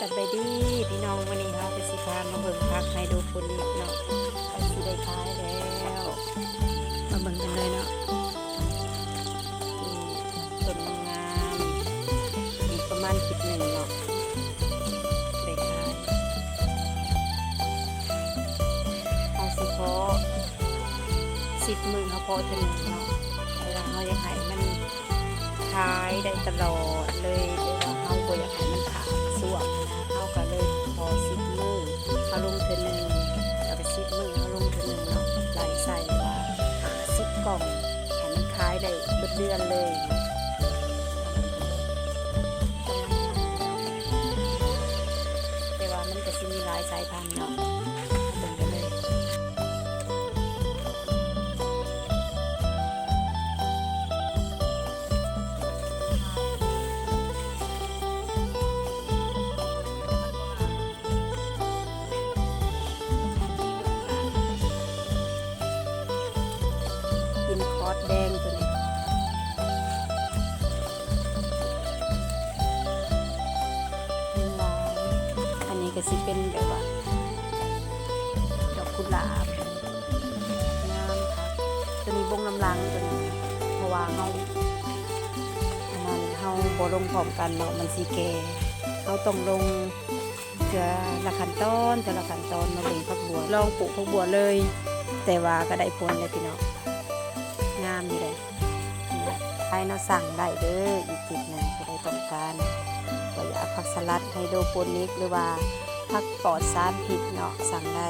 ສະບາຍດີພີ່ນ້ອງ, ມື້ນີ້ເຮົາກໍຊິພາມາເບິ່ງຜັກໄຮໂດໂປນິກເນາະ ໃກ້ຊິໄດ້ຂາຍແລ້ວ. ມາເບິ່ງກັນເລີຍເນາະ. ນີ້ ຕົ້ນງາມໆ ອີກປະມານທິດໜຶ່ງເນາະ ໄດ້ຂາຍ. ເຮົາຊິເພາະ ສິບມື້ເຮົາເພາະເທື່ອໜຶ່ງເນາະ, ເພາະວ່າເຮົາຢາກໃຫ້ມັນຂາຍໄດ້ຕະຫຼອດເລີຍ, ແຕ່ວ່າເຮົາບໍ່ຢາກໃຫ້ມັນຂາດຊ່ວງ, ເຮົາກໍເລີຍເພາະສິບມື້ເຮົາລົງເທື່ອໜຶ່ງ, ແລ້ວກໍສິບມື້ເຮົາລົງເທື່ອໜຶ່ງເນາະ, ໄລ່ໃສ່ວ່າຫ້າສິບກ່ອງ ໃຫ້ມັນຂາຍໄດ້ເບິດເດືອນເລີຍ. ແຕ່ວ່າມັນກໍຊິມີຫຼາຍສາຍພັນເນາະ, ເບິ່ງກັນເລີຍ. ກິນຄອດແດງຕົວນີ້ ອັນນີ້ກໍຊິເປັນແບບວ່າ ດອກກຸຫຼາບ ງາມຄັກ. ຕົວນີ້ບົງນຳຫຼັງຕົວນີ້ ເພາະວ່າເຮົາ ອັນນັ້ນ ເຮົາບໍ່ລົງພ້ອມກັນເນາະ ມັນຊິແກ່, ເຮົາຕ້ອງລົງເທື່ອລະຂັ້ນຕອນ ເທື່ອລະຂັ້ນຕອນ. ມາເບິ່ງຜັກບົວ ລອງປູກຜັກບົວເລີຍ ແຕ່ວ່າກໍໄດ້ຜົນເດ້ພີ່ນ້ອງ, ງາມຢູ່ເດ້. ໄປເນາະ ສັ່ງໄດ້ເດີ ອີກທິດໜຶ່ງ ຜູ້ໃດຕ້ອງການ ກໍຢາກຜັກສະຫຼັດໄຮໂດໂປນິກ ຫຼືວ່າຜັກປອດສານພິດເນາະ ສັ່ງໄດ້.